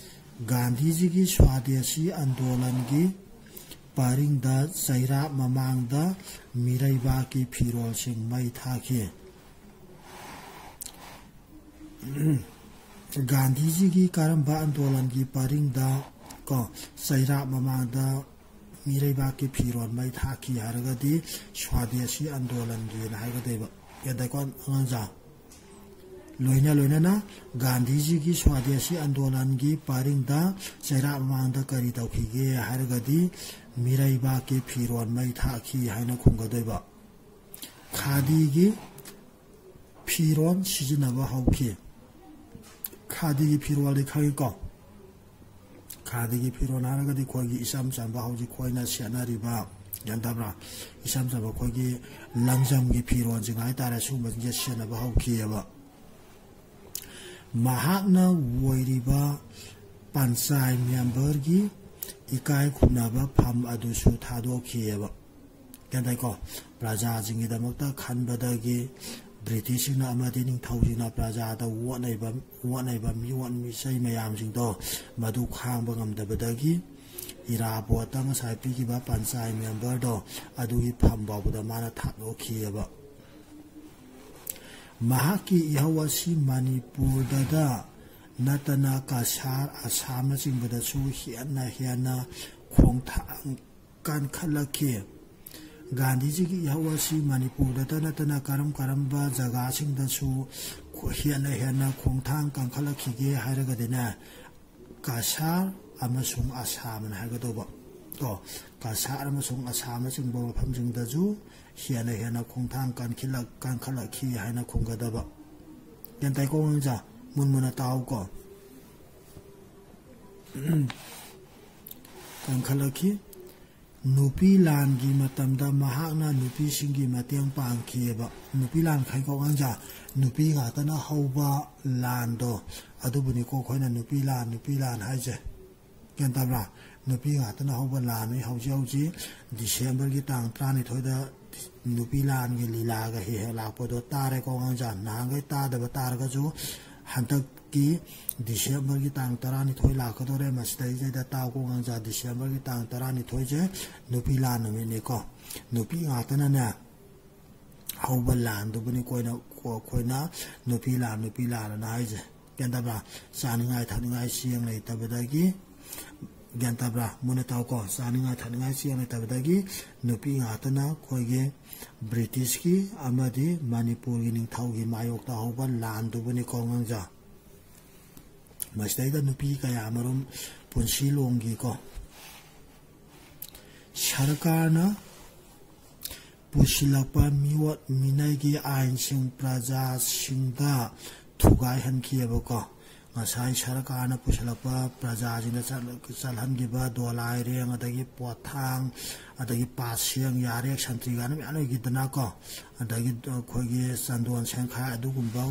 ꯒꯥꯟꯙꯤꯖꯤꯒꯤ ꯁ꯭ꯋꯥꯗꯦꯁꯤ ꯑꯟꯗꯣꯂꯟꯒꯤ ꯄꯔꯤꯡꯗ ꯆꯩꯔꯥꯛ ꯃꯃꯥꯡꯗ ꯃꯤꯔꯩꯕꯥꯛꯀꯤ ꯐꯤꯔꯣꯜꯁꯤꯡ ꯃꯩ ꯊꯥꯈꯤ꯫ ꯒꯥꯟꯙꯤꯖꯤꯒꯤ ꯀꯔꯝꯕ ꯑꯟꯗꯣꯂꯟꯒꯤ ꯄꯔꯤꯡꯗ ꯀꯣ, ꯆꯩꯔꯥꯛ ꯃꯃꯥꯡꯗ ꯃꯤꯔꯩꯕꯥꯛꯀꯤ ꯐꯤꯔꯣꯜ ꯃꯩ ꯊꯥꯛꯈꯤ ꯍꯥꯏꯔꯒꯗꯤ ꯁ꯭ꯋꯥꯗꯦꯁꯤ ꯑꯟꯗꯣꯂꯟꯒꯤꯅ ꯍꯥꯏꯒꯗꯣꯏꯕ꯫ ꯒ꯭ꯌꯥꯟ ꯇꯥꯏꯀꯣ ꯑꯉꯥꯡꯁꯥ? ꯂꯣꯏꯅ ꯂꯣꯏꯅꯅ ꯒꯥꯟꯙꯤꯖꯤꯒꯤ ꯁ꯭ꯋꯥꯗꯦꯁꯤ ꯑꯟꯗꯣꯂꯟꯒꯤ ꯄꯔꯤꯡꯗ ꯆꯩꯔꯥꯛ ꯃꯃꯥꯡꯗ ꯀꯔꯤ ꯇꯧꯈꯤꯒꯦ ꯍꯥꯏꯔꯒꯗꯤ ꯃꯤꯔꯩꯕꯥꯛꯀꯤ ꯐꯤꯔꯣꯜ ꯃꯩ ꯊꯥꯛꯈꯤ ꯍꯥꯏꯅ ꯈꯨꯝꯒꯗꯣꯏꯕ꯫ ꯈꯥꯗꯤꯒꯤ ꯐꯤꯔꯣꯜ ꯁꯤꯖꯤꯟꯅꯕ ꯍꯧꯈꯤ꯫ ꯈꯥꯗꯤꯒꯤ ꯐꯤꯔꯣꯜꯗꯤ ꯈꯪꯉꯤꯀꯣ? ꯈꯥꯗꯤꯒꯤ ꯐꯤꯔꯣꯜ ꯍꯥꯏꯔꯒꯗꯤ ꯑꯩꯈꯣꯏꯒꯤ ꯏꯆꯝ ꯆꯝꯕ ꯍꯧꯖꯤꯛ ꯑꯩꯈꯣꯏꯅ ꯁꯦꯠꯅꯔꯤꯕ, ꯒ꯭ꯌꯥꯟ ꯇꯥꯕ꯭ꯔꯥ? ꯏꯆꯝ ꯆꯝꯕ ꯑꯩꯈꯣꯏꯒꯤ ꯂꯪꯖꯝꯒꯤ ꯐꯤꯔꯣꯜꯁꯤꯡ ꯍꯥꯏꯇꯥꯔꯦ, ꯁꯤꯒꯨꯝꯕꯁꯤꯡꯁꯦ ꯁꯦꯠꯅꯕ ꯍꯧꯈꯤꯑꯕ꯫ ꯃꯍꯥꯛꯅ ꯑꯣꯏꯔꯤꯕ ꯄꯟꯆꯥꯏ ꯃꯦꯝꯕꯔꯒꯤ ꯏꯀꯥꯏ ꯈꯨꯝꯅꯕ ꯐꯝ ꯑꯗꯨꯁꯨ ꯊꯥꯗꯣꯛꯈꯤꯑꯕ꯫ ꯒ꯭ꯌꯥꯟ ꯇꯥꯏꯀꯣ? ꯄ꯭ꯔꯖꯥꯁꯤꯡꯒꯤꯗꯃꯛꯇ ꯈꯟꯕꯗꯒꯤ ꯕ꯭ꯔꯤꯇꯤꯁꯁꯤꯡꯅ ꯑꯃꯗꯤ ꯅꯤꯡꯊꯧꯁꯤꯡꯅ ꯄ꯭ꯔꯖꯥꯗ ꯑꯣꯠꯅꯩꯕ, ꯑꯣꯠꯅꯩꯕ ꯃꯤꯑꯣꯠ ꯃꯤꯆꯩ ꯃꯌꯥꯝꯁꯤꯡꯗꯣ ꯃꯗꯨ ꯈꯥꯡꯕ ꯉꯝꯗꯕꯗꯒꯤ ꯏꯔꯥꯕꯣꯠꯇ ꯉꯁꯥꯏ ꯄꯤꯈꯤꯕ ꯄꯟꯆꯥꯏ ꯃꯦꯝꯕꯔꯗꯣ ꯑꯗꯨꯒꯤ ꯐꯝ ꯐꯥꯎꯕꯗ ꯃꯥꯅ ꯊꯥꯗꯣꯛꯈꯤꯑꯕ꯫ ꯃꯍꯥꯛꯀꯤ ꯏꯍꯧ ꯑꯁꯤ ꯃꯅꯤꯄꯨꯔꯗꯗ ꯅꯠꯇꯅ ꯀꯁꯥꯔ, ꯑꯁꯥꯝꯅꯆꯤꯡꯕꯗꯁꯨ ꯍꯦꯟꯅ ꯍꯦꯟꯅ ꯈꯣꯡꯊꯥꯡ ꯀꯟꯈꯠꯂꯛꯈꯤ꯫ ꯒꯥꯟꯙꯤꯖꯤꯒꯤ ꯏꯍꯧ ꯑꯁꯤ ꯃꯅꯤꯄꯨꯔꯗꯇ ꯅꯠꯇꯅ ꯀꯔꯝ ꯀꯔꯝꯕ ꯖꯒꯥꯁꯤꯡꯗꯁꯨ ꯍꯦꯟꯅ ꯍꯦꯟꯅ ꯈꯣꯡꯊꯥꯡ ꯀꯟꯈꯠꯂꯛꯈꯤꯒꯦ ꯍꯥꯏꯔꯒꯗꯤꯅꯦ, ꯀꯁꯥꯔ ꯑꯃꯁꯨꯡ ꯑꯁꯥꯝꯅ ꯍꯥꯏꯒꯗꯧꯕ ꯀꯣ, ꯀꯁꯥꯔ ꯑꯃꯁꯨꯡ ꯑꯁꯥꯝꯅꯆꯤꯡꯕ ꯃꯐꯝꯁꯤꯡꯗꯁꯨ ꯍꯦꯟꯅ ꯍꯦꯟꯅ ꯈꯣꯡꯊꯥꯡ ꯀꯟꯈꯠꯂꯛ-, ꯀꯟꯈꯠꯂꯛꯈꯤ ꯍꯥꯏꯅ ꯈꯨꯝꯒꯗꯕ꯫ ꯒ꯭ꯌꯥꯟ ꯇꯥꯏꯀꯣ ꯑꯉꯥꯡꯁꯥ? ꯃꯨꯟ ꯃꯨꯟꯅ ꯇꯥꯎꯀꯣ꯫ ꯀꯟꯈꯠꯂꯛꯈꯤ꯫ ꯅꯨꯄꯤ ꯂꯥꯟꯒꯤ ꯃꯇꯝꯗ ꯃꯍꯥꯛꯅ ꯅꯨꯄꯤꯁꯤꯡꯒꯤ ꯃꯇꯦꯡ ꯄꯥꯡꯈꯤꯑꯕ꯫ ꯅꯨꯄꯤ ꯂꯥꯟ ꯈꯥꯏꯀꯣ ꯑꯉꯥꯡꯁꯥ, ꯅꯨꯄꯤ ꯉꯥꯛꯇꯅ ꯍꯧꯕ ꯂꯥꯟꯗꯣ, ꯑꯗꯨꯕꯨꯅꯤꯀꯣ ꯑꯩꯈꯣꯏꯅ ꯅꯨꯄꯤ ꯂꯥꯟ, ꯅꯨꯄꯤ ꯂꯥꯟ ꯍꯥꯏꯁꯦ꯫ ꯒ꯭ꯌꯥꯟ ꯇꯥꯕ꯭ꯔꯥ? ꯅꯨꯄꯤ ꯉꯥꯛꯇꯅ ꯍꯧꯕ ꯂꯥꯟꯅꯤ꯫ ꯍꯧꯖꯤꯛ ꯍꯧꯖꯤꯛ ꯗꯤꯁꯦꯝꯕꯔꯒꯤ ꯇꯥꯡ ꯇꯔꯥꯅꯤꯊꯣꯏꯗ ꯅꯨꯄꯤ ꯂꯥꯟꯒꯤ ꯂꯤꯂꯥꯒ ꯍꯦꯛ ꯍꯦꯛ ꯂꯥꯛꯄꯗꯣ ꯇꯥꯔꯦꯀꯣ ꯑꯉꯥꯡꯁꯥ꯫ ꯅꯍꯥꯟꯈꯩ ꯇꯥꯗꯕ ꯇꯥꯔꯒꯁꯨ ꯍꯟꯗꯛꯀꯤ ꯗꯤꯁꯦꯝꯕꯔꯒꯤ ꯇꯥꯡ ꯇꯔꯥꯅꯤꯊꯣꯏ ꯂꯥꯛꯀꯗꯧꯔꯦ꯫ ꯃꯁꯤꯗꯩꯁꯤꯗꯩꯗ ꯇꯥꯎꯀꯣ ꯑꯉꯥꯡꯁꯥ, ꯗꯤꯁꯦꯝꯕꯔꯒꯤ ꯇꯥꯡ ꯇꯔꯥꯅꯤꯊꯣꯏꯁꯦ ꯅꯨꯄꯤ ꯂꯥꯟ ꯅꯨꯃꯤꯠꯅꯤꯀꯣ꯫ ꯅꯨꯄꯤ ꯉꯥꯛꯇꯅꯅꯦ ꯍꯧꯕ ꯂꯥꯟꯗꯨꯕꯨꯅꯤ ꯑꯩꯈꯣꯏꯅ, ꯑꯩꯈꯣꯏꯅ ꯅꯨꯄꯤ ꯂꯥꯟ, ꯅꯨꯄꯤ ꯂꯥꯟ ꯑꯅ ꯍꯥꯏꯁꯦ꯫ ꯒ꯭ꯌꯥꯟ ꯇꯥꯕ꯭ꯔꯥ? ꯆꯥꯅꯤꯡꯉꯥꯏ ꯊꯛꯅꯤꯡꯉꯥꯏ ꯆꯦꯡ ꯂꯩꯇꯕꯗꯒꯤ ꯒ꯭ꯌꯥꯟ ꯇꯥꯕ꯭ꯔꯥ? ꯃꯨꯟꯅ ꯇꯥꯎꯀꯣ꯫ ꯆꯥꯅꯤꯡꯉꯥꯏ ꯊꯛꯅꯤꯡꯉꯥꯏ ꯆꯦꯡ ꯂꯩꯇꯕꯗꯒꯤ ꯅꯨꯄꯤ ꯉꯥꯛꯇꯅ ꯑꯩꯈꯣꯏꯒꯤ ꯕ꯭ꯔꯤꯇꯤꯁꯀꯤ ꯑꯃꯗꯤ ꯃꯅꯤꯄꯨꯔꯒꯤ ꯅꯤꯡꯊꯧꯒꯤ ꯃꯥꯌꯣꯛꯇ ꯍꯧꯕ ꯂꯥꯟꯗꯨꯕꯨꯅꯤꯀꯣ ꯉꯥꯡꯖ꯫ ꯃꯁꯤꯗꯩꯗ ꯅꯨꯄꯤ ꯀꯌꯥ ꯑꯃꯔꯣꯝ ꯄꯨꯟꯁꯤ ꯂꯣꯡꯈꯤꯀꯣ꯫ ꯁꯔꯀꯥꯔꯅ ꯄꯨꯁꯤꯜꯂꯛꯄ ꯃꯤꯑꯣꯠ ꯃꯤꯅꯩꯒꯤ ꯑꯥꯏꯟꯁꯤꯡ ꯄ꯭ꯔꯖꯥꯁꯤꯡꯗ ꯊꯨꯒꯥꯏꯍꯟꯈꯤꯑꯕꯀꯣ꯫ ꯉꯁꯥꯏ ꯁꯔꯀꯥꯔꯅ ꯄꯨꯁꯤꯜꯂꯛꯄ ꯄ꯭ꯔꯖꯥꯁꯤꯡꯗ ꯆꯠ-, ꯆꯠꯍꯟꯈꯤꯕ ꯗꯣꯂꯥꯏꯔꯦꯡ, ꯑꯗꯒꯤ ꯄꯣꯠꯊꯥꯡ, ꯑꯗꯒꯤ ꯄꯥꯠꯁꯦꯡ, ꯌꯥꯔꯦꯛ, ꯁꯟꯇ꯭ꯔꯤ ꯀꯥꯏꯅ ꯃꯌꯥꯝ ꯂꯩꯈꯤꯗꯅꯀꯣ꯫ ꯑꯗꯒꯤ ꯑꯩꯈꯣꯏꯒꯤ ꯆꯟꯗꯣꯟ ꯁꯦꯡꯈꯥꯏ ꯑꯗꯨꯒꯨꯝꯕ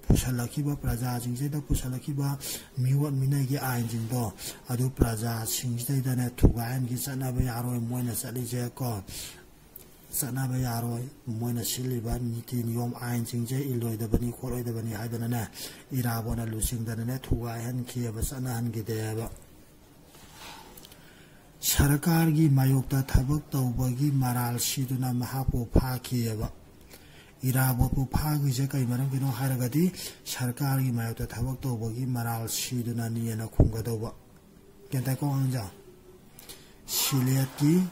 ꯄꯨꯁꯜꯂꯛꯈꯤꯕ, ꯄ꯭ꯔꯖꯥꯁꯤꯡꯁꯤꯗ ꯄꯨꯁꯜꯂꯛꯈꯤꯕ ꯃꯤꯑꯣꯠ ꯃꯤꯅꯩꯒꯤ ꯑꯥꯏꯟꯁꯤꯡꯗꯣ ꯑꯗꯨ ꯄ꯭ꯔꯖꯥꯁꯤꯡꯁꯤꯗꯩꯗꯅꯦ ꯊꯨꯒꯥꯏꯍꯟꯈꯤ꯫ ꯆꯠꯅꯕ ꯌꯥꯔꯣꯏ ꯃꯣꯏꯅ ꯆꯠꯂꯤꯁꯦ ꯀꯣ꯫ ꯆꯠꯅꯕ ꯌꯥꯔꯣꯏ ꯃꯣꯏꯅ ꯁꯤꯜꯂꯤꯕ ꯅꯤꯇꯤ ꯅꯤꯌꯣꯝ ꯑꯥꯏꯟꯁꯤꯡꯁꯦ ꯏꯜꯂꯣꯏꯗꯕꯅꯤ ꯈꯣꯠꯂꯣꯏꯗꯕꯅꯤ ꯍꯥꯏꯗꯅꯅꯦ ꯏꯔꯥꯕꯣꯠꯅ ꯂꯨꯆꯤꯡꯗꯅꯅꯦ ꯊꯨꯒꯥꯏꯍꯟꯈꯤꯑꯕ, ꯆꯠꯅꯍꯟꯈꯤꯗꯦꯕ꯫ ꯁꯔꯀꯥꯔꯒꯤ ꯃꯥꯌꯣꯛꯇ ꯊꯕꯛ ꯇꯧꯕꯒꯤ ꯃꯔꯥꯜ ꯁꯤꯗꯨꯅ ꯃꯍꯥꯛꯄꯨ ꯐꯥꯈꯤꯑꯕ꯫ ꯏꯔꯥꯕꯣꯠꯄꯨ ꯐꯥꯈꯤꯁꯦ ꯀꯩ ꯃꯔꯝꯒꯤꯅꯣ ꯍꯥꯏꯔꯒꯗꯤ ꯁꯔꯀꯥꯔꯒꯤ ꯃꯥꯌꯣꯛꯇ ꯊꯕꯛ ꯇꯧꯕꯒꯤ ꯃꯔꯥꯜ ꯁꯤꯗꯨꯅꯅꯤꯅ ꯈꯨꯝꯒꯗꯧꯕ꯫ ꯒ꯭ꯌꯥꯟ ꯇꯥꯏꯀꯣ ꯑꯉꯥꯡꯖꯥ? ꯁꯤꯂꯦꯠꯀꯤ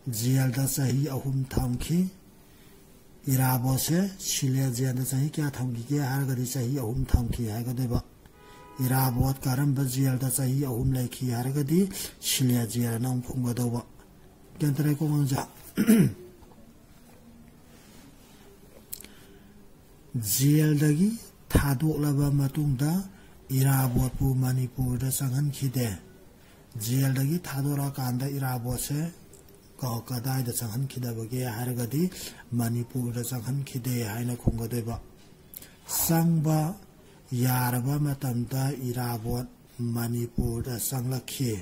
ꯖꯦꯜꯗ ꯆꯍꯤ ꯑꯍꯨꯝ ꯊꯝꯈꯤ꯫ ꯏꯔꯥꯕꯣꯠꯁꯦ ꯁꯤꯂꯦꯠ ꯖꯦꯜꯗ ꯆꯍꯤ ꯀꯌꯥ ꯊꯝꯈꯤꯒꯦ ꯍꯥꯏꯔꯒꯗꯤ ꯆꯍꯤ ꯑꯍꯨꯝ ꯊꯝꯈꯤ ꯍꯥꯏꯒꯗꯣꯏꯕ꯫ ꯏꯔꯥꯕꯣꯠ ꯀꯔꯝꯕ ꯖꯦꯜꯗ ꯆꯍꯤ ꯑꯍꯨꯝ ꯂꯩꯈꯤ ꯍꯥꯏꯔꯒꯗꯤ ꯁꯤꯂꯦꯠ ꯖꯦꯜ ꯑꯅ ꯑꯃꯨꯛ ꯈꯨꯝꯒꯗꯧꯕ꯫ ꯒ꯭ꯌꯥꯟ ꯇꯥꯔꯦꯀꯣ ꯑꯉꯥꯡꯖꯥ? ꯖꯦꯜꯗꯒꯤ ꯊꯥꯗꯣꯛꯂꯕ ꯃꯇꯨꯡꯗ ꯏꯔꯥꯕꯣꯠꯄꯨ ꯃꯅꯤꯄꯨꯔꯗ ꯆꯪꯍꯟꯈꯤꯗꯦ꯫ ꯖꯦꯜꯗꯒꯤ ꯊꯥꯗꯣꯔꯛꯑꯀꯥꯟꯗ ꯏꯔꯥꯕꯣꯠꯁꯦ ꯀ-, ꯀꯗꯥꯏꯗ ꯆꯪꯍꯟꯈꯤꯗꯕꯒꯦ ꯍꯥꯏꯔꯒꯗꯤ ꯃꯅꯤꯄꯨꯔꯗ ꯆꯪꯍꯟꯈꯤꯗꯦ ꯍꯥꯏꯅ ꯈꯨꯝꯒꯗꯣꯏꯕ꯫ ꯆꯪꯕ ꯌꯥꯔꯕ ꯃꯇꯝꯗ ꯏꯔꯥꯕꯣꯠ ꯃꯅꯤꯄꯨꯔꯗ ꯆꯪꯂꯛꯈꯤ꯫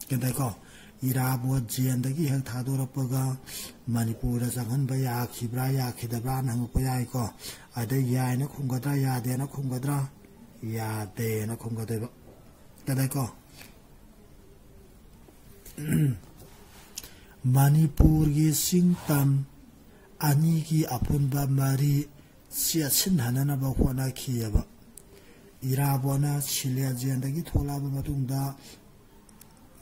ꯀꯩꯗꯧꯀꯣ? ꯏꯔꯥꯕꯣꯠ ꯖꯦꯜꯗꯒꯤ ꯍꯦꯛ ꯊꯥꯗꯣꯔꯛꯄꯒ ꯃꯅꯤꯄꯨꯔꯗ ꯆꯪꯍꯟꯕ ꯌꯥꯈꯤꯕ꯭ꯔꯥ ꯌꯥꯈꯤꯗꯕ꯭ꯔꯥꯅ ꯍꯪꯉꯛꯄ ꯌꯥꯏꯀꯣ꯫ ꯑꯗ ꯌꯥꯏꯅ ꯈꯨꯝꯒꯗ꯭ꯔꯥ ꯌꯥꯗꯦꯅ ꯈꯨꯝꯒꯗ꯭ꯔꯥ? ꯌꯥꯗꯦꯅ ꯈꯨꯝꯒꯗꯣꯏꯕ꯫ ꯀꯩꯗꯧꯀꯣ? ꯃꯅꯤꯄꯨꯔꯒꯤ ꯆꯤꯡ ꯇꯝ ꯑꯅꯤꯒꯤ ꯑꯄꯨꯟꯕ ꯃꯔꯤ ꯆꯦꯠꯁꯤꯟꯍꯟꯅꯅꯕ ꯍꯣꯠꯅꯈꯤꯑꯕ꯫ ꯏꯔꯥꯕꯣꯠꯅ ꯁꯤꯂꯦꯠ ꯖꯦꯜꯗꯒꯤ ꯊꯣꯛꯂꯛꯑꯕ ꯃꯇꯨꯡꯗ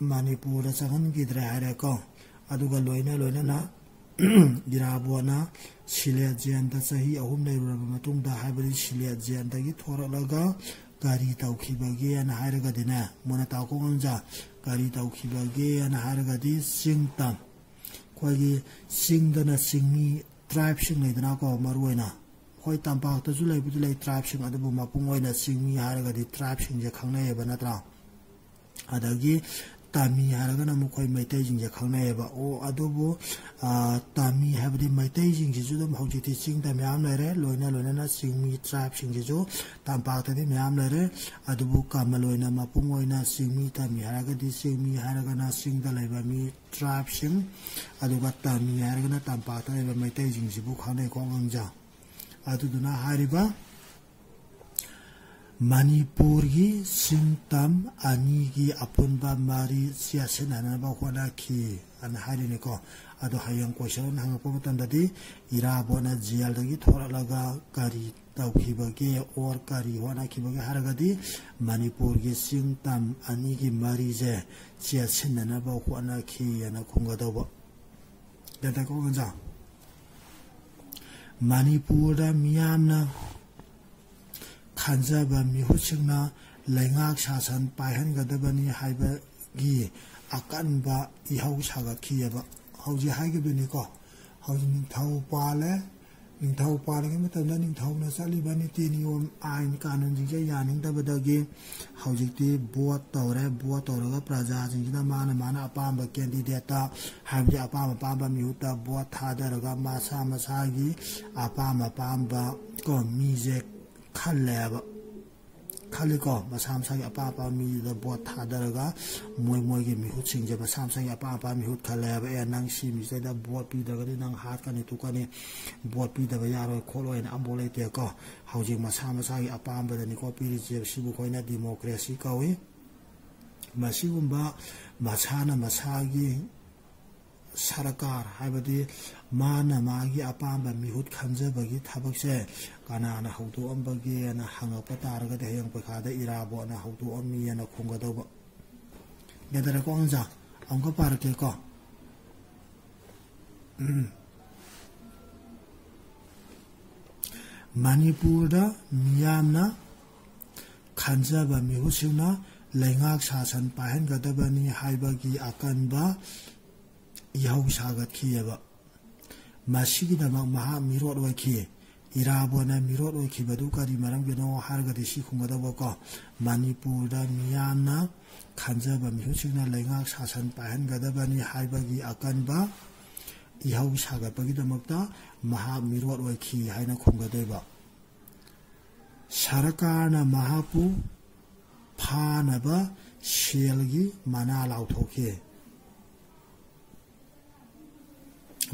ꯃꯅꯤꯄꯨꯔꯗ ꯆꯪꯍꯟꯈꯤꯗ꯭ꯔꯦ ꯍꯥꯏꯔꯦꯀꯣ꯫ ꯑꯗꯨꯒ ꯂꯣꯏꯅ ꯂꯣꯏꯅꯅ ꯏꯔꯥꯕꯣꯠꯅ ꯁꯤꯂꯦꯠ ꯖꯦꯜꯗ ꯆꯍꯤ ꯑꯍꯨꯝ ꯂꯩꯔꯨꯔꯕ ꯃꯇꯨꯡꯗ, ꯍꯥꯏꯕꯗꯤ ꯁꯤꯂꯦꯠ ꯖꯦꯜꯗꯒꯤ ꯊꯣꯔꯛꯂꯒ ꯀꯔꯤ ꯇꯧꯈꯤꯕꯒꯦꯅ ꯍꯥꯏꯔꯒꯗꯤꯅꯦ, ꯃꯨꯟꯅ ꯇꯥꯎꯀꯣ ꯉꯥꯡꯖ, ꯀꯔꯤ ꯇꯧꯈꯤꯕꯒꯦꯅ ꯍꯥꯏꯔꯒꯗꯤ ꯆꯤꯡ ꯇꯝ, ꯑꯩꯈꯣꯏꯒꯤ ꯆꯤꯡꯗꯅ ꯆꯤꯡꯃꯤ ꯇ꯭ꯔꯥꯏꯕꯁꯤꯡ ꯂꯩꯗꯅꯀꯣ, ꯃꯔꯨꯑꯣꯏꯅ ꯑꯩꯈꯣꯏ ꯇꯝꯄꯥꯛꯇꯁꯨ ꯂꯩꯕꯨꯗꯤ ꯂꯩ ꯇ꯭ꯔꯥꯏꯕꯁꯤꯡ, ꯑꯗꯨꯕꯨ ꯃꯄꯨꯡ ꯑꯣꯏꯅ ꯆꯤꯡꯃꯤ ꯍꯥꯏꯔꯒꯗꯤ ꯇ꯭ꯔꯥꯏꯕꯁꯤꯡꯁꯦ ꯈꯪꯅꯩꯌꯦꯕ ꯅꯠꯇ꯭ꯔꯥ? ꯑꯗꯒꯤ ꯇꯥꯃꯤ ꯍꯥꯏꯔꯒꯅ ꯑꯃꯨꯛ ꯑꯩꯈꯣꯏ ꯃꯩꯇꯩꯁꯤꯡꯁꯦ ꯈꯪꯅꯩꯌꯦꯕ꯫ ꯑꯣ, ꯑꯗꯨꯕꯨ, ꯑ, ꯇꯥꯃꯤ ꯍꯥꯏꯕꯗꯤ ꯃꯩꯇꯩꯁꯤꯡꯁꯤꯁꯨ ꯑꯗꯨꯝ ꯍꯧꯖꯤꯛꯇꯤ ꯆꯤꯡꯗ ꯃꯌꯥꯝ ꯂꯩꯔꯦ, ꯂꯣꯏꯅ ꯂꯣꯏꯅꯅ ꯆꯤꯡꯃꯤ ꯇ꯭ꯔꯥꯏꯕꯁꯤꯡꯁꯤꯁꯨ ꯇꯝꯄꯥꯛꯇꯗꯤ ꯃꯌꯥꯝ ꯂꯩꯔꯦ꯫ ꯑꯗꯨꯕꯨ ꯀꯃꯟ ꯑꯣꯏꯅ ꯃꯄꯨꯡ ꯑꯣꯏꯅ ꯆꯤꯡꯃꯤ ꯇꯥꯃꯤ ꯍꯥꯏꯔꯒꯗꯤ ꯆꯤꯡꯃꯤ ꯍꯥꯏꯔꯒꯅ ꯆꯤꯡꯗ ꯂꯩꯕ ꯃꯤ ꯇ꯭ꯔꯥꯏꯕꯁꯤꯡ, ꯑꯗꯨꯒ ꯇꯥꯃꯤ ꯍꯥꯏꯔꯒꯅ ꯇꯝꯄꯥꯛꯇ ꯂꯩꯕ ꯃꯩꯇꯩꯁꯤꯡꯁꯤꯕꯨ ꯈꯪꯅꯩꯀꯣ ꯉꯥꯡꯖ꯫ ꯑꯗꯨꯗꯨꯅ ꯍꯥꯏꯔꯤꯕ ꯃꯅꯤꯄꯨꯔꯒꯤ ꯆꯤꯡ ꯇꯝ ꯑꯅꯤꯒꯤ ꯑꯄꯨꯟꯕ ꯃꯔꯤ ꯆꯦꯠꯁꯤꯟꯅꯅꯕ ꯍꯣꯠꯅꯈꯤ ꯑꯅ ꯍꯥꯏꯔꯤꯅꯤꯀꯣ꯫ ꯑꯗꯣ ꯍꯌꯦꯡ ꯀꯣꯏꯁꯟ ꯍꯪꯉꯛꯄ ꯃꯇꯝꯗꯗꯤ ꯏꯔꯥꯕꯣꯠꯅ ꯖꯦꯜꯗꯒꯤ ꯊꯣꯔꯛꯂꯒ ꯀꯔꯤ ꯇꯧꯈꯤꯕꯒꯦ, ꯑꯣꯔ ꯀꯔꯤ ꯍꯣꯠꯅꯈꯤꯕꯒꯦ ꯍꯥꯏꯔꯒꯗꯤ ꯃꯅꯤꯄꯨꯔꯒꯤ ꯆꯤꯡ ꯇꯝ ꯑꯅꯤꯒꯤ ꯃꯔꯤꯁꯦ ꯆꯦꯠꯁꯤꯟꯅꯅꯕ ꯍꯣꯠꯅꯈꯤ ꯑꯅ ꯈꯨꯝꯒꯗꯧꯕ꯫ ꯒ꯭ꯌꯥꯟ ꯇꯥꯏꯀꯣ ꯉꯥꯡꯖ? ꯃꯅꯤꯄꯨꯔꯗ ꯃꯤꯌꯥꯝꯅ ꯈꯟꯖꯕ ꯃꯤꯍꯨꯠꯁꯤꯡꯅ ꯂꯩꯉꯥꯛ ꯁꯥꯁꯟ ꯄꯥꯏꯍꯟꯒꯗꯕꯅꯤ ꯍꯥꯏꯕꯒꯤ ꯑꯀꯟꯕ ꯏꯍꯧ ꯁꯥꯒꯠꯈꯤꯑꯕ꯫ ꯍꯧꯖꯤꯛ ꯍꯥꯏꯈꯤꯕꯗꯨꯅꯤꯀꯣ, ꯍꯧꯖꯤꯛ ꯅꯤꯡꯊꯧ ꯄꯥꯜꯂꯦ, ꯅꯤꯡꯊꯧ ꯄꯥꯜꯂꯤꯉꯩ ꯃꯇꯝꯗ ꯅꯤꯡꯊꯧꯅ ꯆꯠꯂꯤꯕ ꯅꯤꯇꯤ ꯅꯤꯌꯣꯝ, ꯑꯥꯏꯟ ꯀꯥꯅꯨꯟꯁꯤꯡꯁꯦ ꯌꯥꯅꯤꯡꯗꯕꯗꯒꯤ ꯍꯧꯖꯤꯛꯇꯤ ꯚꯣꯠ ꯇꯧꯔꯦ꯫ ꯚꯣꯠ ꯇꯧꯔꯒ ꯄ꯭ꯔꯖꯥꯁꯤꯡꯁꯤꯅ ꯃꯥꯅ ꯃꯥꯅ ꯑꯄꯥꯝꯕ ꯀꯦꯟꯗꯤꯗꯦꯠꯇ, ꯍꯥꯏꯕꯗꯤ ꯑꯄꯥꯝ ꯑꯄꯥꯝꯕ ꯃꯤꯍꯨꯠꯇ ꯚꯣꯠ ꯊꯥꯗꯔꯒ ꯃꯁꯥ ꯃꯁꯥꯒꯤ ꯑꯄꯥꯝ ꯑꯄꯥꯝꯕ ꯀꯣ ꯃꯤꯁꯦ ꯈꯜꯂꯦꯕ꯫ ꯈꯜꯂꯤꯀꯣ, ꯃꯁꯥ ꯃꯁꯥꯒꯤ ꯑꯄꯥꯝ ꯑꯄꯥꯝꯕ ꯃꯤꯗꯨꯗ ꯚꯣꯠ ꯊꯥꯗꯔꯒ ꯃꯣꯏ ꯃꯣꯏꯒꯤ ꯃꯤꯍꯨꯠꯁꯤꯡꯁꯦ ꯃꯁꯥ ꯃꯁꯥꯒꯤ ꯑꯄꯥꯝ ꯑꯄꯥꯝꯕ ꯃꯤꯍꯨꯠ ꯈꯜꯂꯦꯕ꯫ "ꯑꯦ, ꯅꯪ ꯁꯤ ꯃꯤꯁꯤꯗꯩꯗ ꯚꯣꯠ ꯄꯤꯗ꯭ꯔꯒꯗꯤ ꯅꯪ ꯍꯥꯠꯀꯅꯤ ꯇꯨꯀꯅꯤ, ꯚꯣꯠ ꯄꯤꯗꯕ ꯌꯥꯔꯣꯏ ꯈꯣꯠꯂꯣꯏꯅ" ꯑꯝꯐꯥꯎ ꯂꯩꯇꯦꯀꯣ꯫ ꯍꯧꯖꯤꯛ ꯃꯁꯥ ꯃꯁꯥꯒꯤ ꯑꯄꯥꯝꯕꯗꯅꯤꯀꯣ ꯄꯤꯔꯤꯁꯦ꯫ ꯁꯤꯕꯨ ꯑꯩꯈꯣꯏꯅ ꯗꯤꯃꯣꯀ꯭ꯔꯦꯁꯤ ꯀꯧꯏ꯫ ꯃꯁꯤꯒꯨꯝꯕ ꯃꯁꯥꯅ ꯃꯁꯥꯒꯤ ꯁꯔꯀꯥꯔ, ꯍꯥꯏꯕꯗꯤ ꯃꯥꯅ ꯃꯥꯒꯤ ꯑꯄꯥꯝꯕ ꯃꯤꯍꯨꯠ ꯈꯟꯖꯕꯒꯤ ꯊꯕꯛꯁꯦ ꯀꯅꯥꯅ ꯍꯧꯗꯣꯛꯑꯝꯕꯒꯦꯅ ꯍꯪꯉꯛꯄ ꯇꯥꯔꯒꯗꯤ ꯍꯌꯦꯡ ꯄꯩꯈꯥꯗ ꯏꯔꯥꯕꯣꯠꯅ ꯍꯧꯗꯣꯛꯑꯝꯃꯤꯅ ꯈꯨꯝꯒꯗꯧꯕ꯫ ꯒ꯭ꯌꯥꯟ ꯇꯥꯔꯦꯀꯣ ꯑꯉꯥꯡꯁꯥ? ꯑꯃꯨꯛꯀ ꯄꯥꯔꯛꯀꯦꯀꯣ꯫ ꯎꯝ꯫ ꯃꯅꯤꯄꯨꯔꯗ ꯃꯤꯌꯥꯝꯅ ꯈꯟꯖꯕ ꯃꯤꯍꯨꯠꯁꯤꯡꯅ ꯂꯩꯉꯥꯛ ꯁꯥꯁꯟ ꯄꯥꯏꯍꯟꯒꯗꯕꯅꯤ ꯍꯥꯏꯕꯒꯤ ꯑꯀꯟꯕ ꯏꯍꯧ ꯁꯥꯒꯠꯈꯤꯑꯕ꯫ ꯃꯁꯤꯒꯤꯗꯃꯛ ꯃꯍꯥꯛ ꯃꯤꯔꯣꯠ ꯑꯣꯏꯈꯤ꯫ ꯏꯔꯥꯕꯣꯠꯅ ꯃꯤꯔꯣꯠ ꯑꯣꯏꯈꯤꯕꯗꯨ ꯀꯔꯤ ꯃꯔꯝꯒꯤꯅꯣ ꯍꯥꯏꯔꯒꯗꯤ ꯁꯤ ꯈꯨꯝꯒꯗꯧꯕꯀꯣ, ꯃꯅꯤꯄꯨꯔꯗ ꯃꯤꯌꯥꯝꯅ ꯈꯟꯖꯕ ꯃꯤꯍꯨꯠꯁꯤꯡꯅ ꯂꯩꯉꯥꯛ ꯁꯥꯁꯟ ꯄꯥꯏꯍꯟꯒꯗꯕꯅꯤ ꯍꯥꯏꯕꯒꯤ ꯑꯀꯟꯕ ꯏꯍꯧ ꯁꯥꯒꯠꯄꯒꯤꯗꯃꯛꯇ ꯃꯍꯥꯛ ꯃꯤꯔꯣꯠ ꯑꯣꯏꯈꯤ ꯍꯥꯏꯅ ꯈꯨꯝꯒꯗꯣꯏꯕ꯫ ꯁꯔꯀꯥꯔꯅ ꯃꯍꯥꯛꯄꯨ ꯐꯥꯅꯕ ꯁꯦꯜꯒꯤ ꯃꯅꯥ ꯂꯥꯎꯊꯣꯛꯈꯤ꯫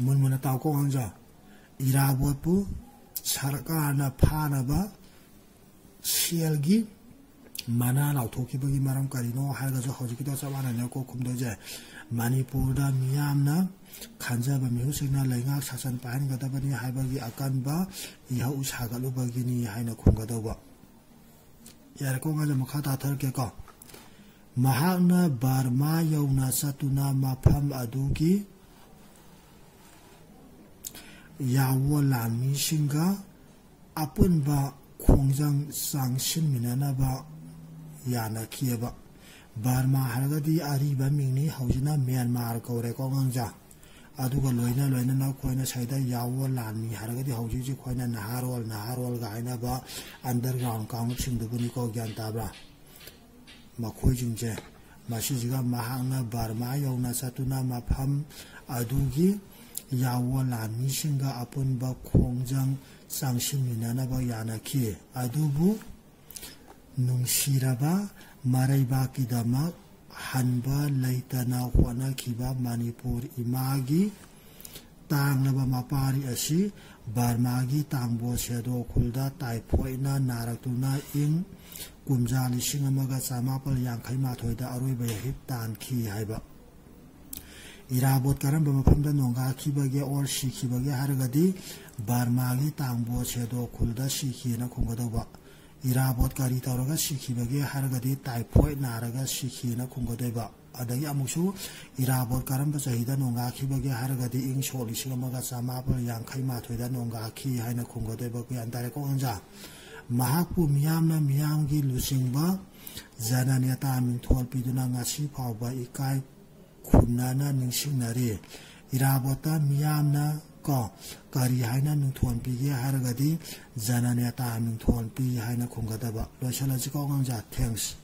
ꯃꯨꯟ ꯃꯨꯟꯅ ꯇꯥꯎꯀꯣ ꯑꯉꯥꯡꯁꯥ꯫ ꯏꯔꯥꯕꯣꯠꯄꯨ ꯁꯔꯀꯥꯔꯅ ꯐꯥꯅꯕ ꯁꯦꯜꯒꯤ ꯃꯅꯥ ꯂꯥꯎꯊꯣꯛꯈꯤꯕꯒꯤ ꯃꯔꯝ ꯀꯔꯤꯅꯣ ꯍꯥꯏꯔꯒꯁꯨ ꯍꯧꯖꯤꯛꯀꯤꯗꯣ ꯆꯞ ꯃꯥꯟꯅꯅ ꯀꯣꯛ ꯈꯨꯝꯗꯣꯏꯁꯦ꯫ ꯃꯅꯤꯄꯨꯔꯗ ꯃꯤꯌꯥꯝꯅ ꯈꯟꯖꯕ ꯃꯤꯍꯨꯠꯁꯤꯡꯅ ꯂꯩꯉꯥꯛ ꯁꯥꯁꯟ ꯄꯥꯏꯍꯟꯒꯗꯕꯅꯤ ꯍꯥꯏꯕꯒꯤ ꯑꯀꯟꯕ ꯏꯍꯧ ꯁꯥꯒꯠꯂꯨꯕꯒꯤꯅꯤ ꯍꯥꯏꯅ ꯈꯨꯝꯒꯗꯧꯕ꯫ ꯌꯥꯔꯦꯀꯣ ꯑꯉꯥꯡꯁꯥ, ꯃꯈꯥ ꯇꯥꯊꯔꯛꯀꯦꯀꯣ꯫ ꯃꯍꯥꯛꯅ ꯕꯔꯃꯥ ꯌꯧꯅ ꯆꯠꯇꯨꯅ ꯃꯐꯝ ꯑꯗꯨꯒꯤ ꯌꯥꯋꯣ ꯂꯥꯟꯃꯤꯁꯤꯡꯒ ꯑꯄꯨꯟꯕ ꯈꯣꯡꯖꯪ ꯆꯪꯁꯤꯟꯃꯤꯟꯅꯅꯕ ꯌꯥꯅꯈꯤꯑꯕ꯫ ꯕꯔꯃꯥ ꯍꯥꯏꯔꯒꯗꯤ ꯑꯔꯤꯕ ꯃꯤꯡꯅꯤ, ꯍꯧꯖꯤꯛꯅ ꯃ꯭ꯌꯥꯟꯃꯥꯔ ꯀꯧꯔꯦꯀꯣ ꯑꯉꯥꯡꯁꯥ꯫ ꯑꯗꯨꯒ ꯂꯣꯏꯅ ꯂꯣꯏꯅꯅ ꯑꯩꯈꯣꯏꯅ ꯁꯤꯗ ꯌꯥꯋꯣ ꯂꯥꯟꯃꯤ ꯍꯥꯏꯔꯒꯗꯤ ꯍꯧꯖꯤꯛ ꯍꯧꯖꯤꯛ ꯑꯩꯈꯣꯏꯅ ꯅꯍꯥꯔꯣꯜ, ꯅꯍꯥꯔꯣꯜꯒ ꯍꯥꯏꯅꯕ underground ꯀꯥꯡꯂꯨꯞꯁꯤꯡꯗꯨꯕꯨꯅꯤꯀꯣ, ꯒ꯭ꯌꯥꯟ ꯇꯥꯕ꯭ꯔꯥ? ꯃꯈꯣꯏꯁꯤꯡꯁꯦ, ꯃꯁꯤꯁꯤꯒ ꯃꯍꯥꯛꯅ ꯕꯔꯃꯥ ꯌꯧꯅ ꯆꯠꯇꯨꯅ ꯃꯐꯝ ꯑꯗꯨꯒꯤ ꯌꯥꯋꯣ ꯂꯥꯟꯃꯤꯁꯤꯡꯒ ꯑꯄꯨꯟꯕ ꯈꯣꯡꯖꯪ ꯆꯪꯁꯤꯟꯃꯤꯟꯅꯅꯕ ꯌꯥꯅꯈꯤ꯫ ꯑꯗꯨꯕꯨ ꯅꯨꯡꯁꯤꯔꯕ ꯃꯔꯩꯕꯥꯛꯀꯤꯗꯃꯛ ꯍꯟꯕ ꯂꯩꯇꯅ ꯍꯣꯠꯅꯈꯤꯕ ꯃꯅꯤꯄꯨꯔ ꯏꯃꯥꯒꯤ ꯇꯥꯡꯂꯕ ꯃꯄꯥꯔꯤ ꯑꯁꯤ ꯕꯔꯃꯥꯒꯤ ꯇꯥꯡꯕꯣ ꯁꯦꯗꯣ ꯈꯨꯜꯗ ꯇꯥꯏꯐꯣꯏꯗꯅ ꯅꯥꯔꯛꯇꯨꯅ ꯏꯪ ꯀꯨꯝꯖꯥ ꯂꯤꯁꯤꯡ ꯑꯃꯒ ꯆꯃꯥꯄꯜ ꯌꯥꯡꯈꯩ ꯃꯥꯊꯣꯏꯗ ꯑꯔꯣꯏꯕ ꯌꯥꯍꯤꯞ ꯇꯥꯟꯈꯤ ꯍꯥꯏꯕ꯫ ꯏꯔꯥꯕꯣꯠ ꯀꯔꯝꯕ ꯃꯐꯝꯗ ꯅꯣꯡꯒꯥꯈꯤꯕꯒꯦ or ꯁꯤꯈꯤꯕꯒꯦ ꯍꯥꯏꯔꯒꯗꯤ ꯕꯔꯃꯥꯒꯤ ꯇꯥꯡꯕꯣ ꯁꯦꯗꯣ ꯈꯨꯜꯗ ꯁꯤꯈꯤꯑꯅ ꯈꯨꯝꯒꯗꯧꯕ꯫ ꯏꯔꯥꯕꯣꯠ ꯀꯔꯤ ꯇꯧꯔꯒ ꯁꯤꯈꯤꯕꯒꯦ ꯍꯥꯏꯔꯒꯗꯤ ꯇꯥꯏꯐꯣꯏꯗ ꯅꯥꯔꯒ ꯁꯤꯈꯤꯑꯅ ꯈꯨꯝꯒꯗꯣꯏꯕ꯫ ꯑꯗꯒꯤ ꯑꯃꯨꯛꯁꯨ ꯏꯔꯥꯕꯣꯠ ꯀꯔꯝꯕ ꯆꯍꯤꯗ ꯅꯣꯡꯒꯥꯈꯤꯕꯒꯦ ꯍꯥꯏꯔꯒꯗꯤ ꯏꯪ ꯁꯣꯛ ꯂꯤꯁꯤꯡ ꯑꯃꯒ ꯆꯃꯥꯄꯜ ꯌꯥꯡꯈꯩ ꯃꯥꯊꯣꯏꯗ ꯅꯣꯡꯒꯥꯈꯤ ꯍꯥꯏꯅ ꯈꯨꯝꯒꯗꯣꯏꯕ꯫ ꯒ꯭ꯌꯥꯟ ꯇꯥꯔꯦꯀꯣ ꯑꯉꯥꯡꯁꯥ? ꯃꯍꯥꯛꯄꯨ ꯃꯤꯌꯥꯝꯅ ꯃꯤꯌꯥꯝꯒꯤ ꯂꯨꯆꯤꯡꯕ ꯖꯅꯅꯦꯇꯥ ꯃꯤꯡꯊꯣꯜ ꯄꯤꯗꯨꯅ ꯉꯁꯤ ꯐꯥꯎꯕ ꯏꯀꯥꯏ ꯈꯨꯝꯅꯅ ꯅꯤꯡꯁꯤꯡꯅꯔꯤ꯫ ꯏꯔꯥꯕꯣꯠꯇ ꯃꯤꯌꯥꯝꯅ ꯀꯣ ꯀꯔꯤ ꯍꯥꯏꯅ ꯃꯤꯡꯊꯣꯜ ꯄꯤꯒꯦ ꯍꯥꯏꯔꯒꯗꯤ ꯖꯅꯅꯦꯇꯥ ꯃꯤꯡꯊꯣꯜ ꯄꯤ ꯍꯥꯏꯅ ꯈꯨꯝꯒꯗꯕ꯫ ꯂꯣꯏꯁꯤꯜꯂꯁꯤꯀꯣ ꯑꯉꯥꯡꯁꯥ꯫ Thanks꯫